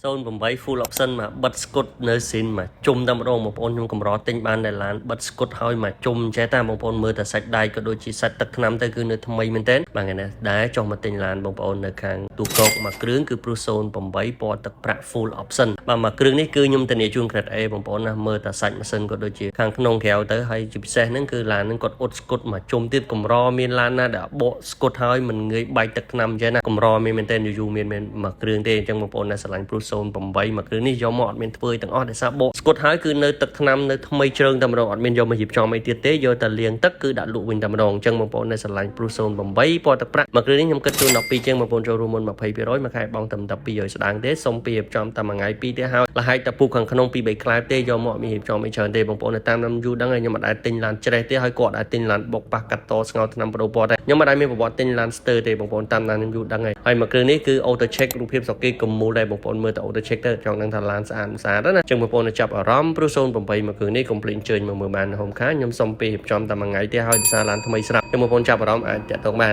08 full option មកបិទស្គុតនៅស៊ីនមកជុំតែម្ដងបងប្អូនខ្ញុំកម្រទិញបានតែឡានបិទស្គុតហើយមកជុំចេះតាបងប្អូនមើលតែសាច់ដែកក៏ដូចជាសាច់ទឹកថ្នាំទៅគឺនៅថ្មីមែនទែនបាទថ្ងៃនេះដែរចុះមកទិញឡានបងប្អូននៅខាងទូកកមួយគ្រឿងគឺ Prius 08ពណ៌ទឹកប្រាក់ full option បាទមួយគ្រឿងនេះគឺខ្ញុំធានាជូន grade A បងប្អូនណាមើលតែសាច់ម៉ាស៊ីនក៏ដូចជាខាងក្នុងក្រៅទៅហើយជាពិសេសហ្នឹងគឺឡានហ្នឹងគាត់អ៊ុតស្គុតមកជុំទៀតកម្រមានឡានណាដែលបកស្គុតហើយមិនងាយបែកទឹកថ្នាំចេះណាកម្រមានមែនទែនយូរយូរមានមែនមួយគ្រឿងទេអញ្ចឹងបងប្អូនដែលស្រឡាញ់ Prius 08មួយគ្រឿងនេះយកមកអត់មានធ្វើទាំងអស់ដោយសារបកស្គុតហើយគឺនៅទឹកថ្នាំនៅថ្មីជ្រើងតែម្ដងអត់មានយកមករៀបចំអីទៀតទេយកតែលាងទឹកគឺដាក់លក់វិញតែម្ដងអញ្ចឹងបងប្អូនដែលស្រឡាញ់ Prius 08ពណ៌ទឹកប្រាក់មួយគ្រឿងនេះខ្ញុំគិតជូន12ជាងបងប្អូនចូលរួមមុន20%មួយខែបងតែ1200ស្ដើងទេសុំពីរៀបចំតែមួយថ្ងៃពីរទេហើយលហែកតែពុកខាងក្នុងពីរបីខ្លែបទេយកមកមានរៀបចំអីច្រើនទេបងប្អូននៅតាមតាមយូរដឹងហើយខ្ញុំអត់ដែលទិញឡានច្រេះទេហើយគាត់អាចទិញឡានបុកប៉ះកាត់តស្ងោថ្នាំប្ដូរពណ៌ដែរខ្ញុំអត់ដែលមានប្រវត្តិទិញឡានស្ទើទេបងប្អូនតាមតាមខ្ញុំយូរដឹងហើយហើយមួយគ្រឿងនេះគឺ auto check រូបភាពស្រុកគេកមូលដែរបងប្អូនមើលតែ auto check ទៅចង់ដឹងថាឡានស្អាតមិនស្អាតណាចឹងបងប្អូនចាប់អារម្មណ៍Prius 08មួយគ្រឿងនេះកុំភ្លេចអញ្ជើញមកមើលបាននៅហូមខាខ្ញុំសុំពេលរៀបចំតែមួយថ្ងៃទេហើយដោយសារឡានថ្មីស្រាប់ចឹងបងប្អូនចាប់អារម្មណ៍អាចតាក់ទងបាន។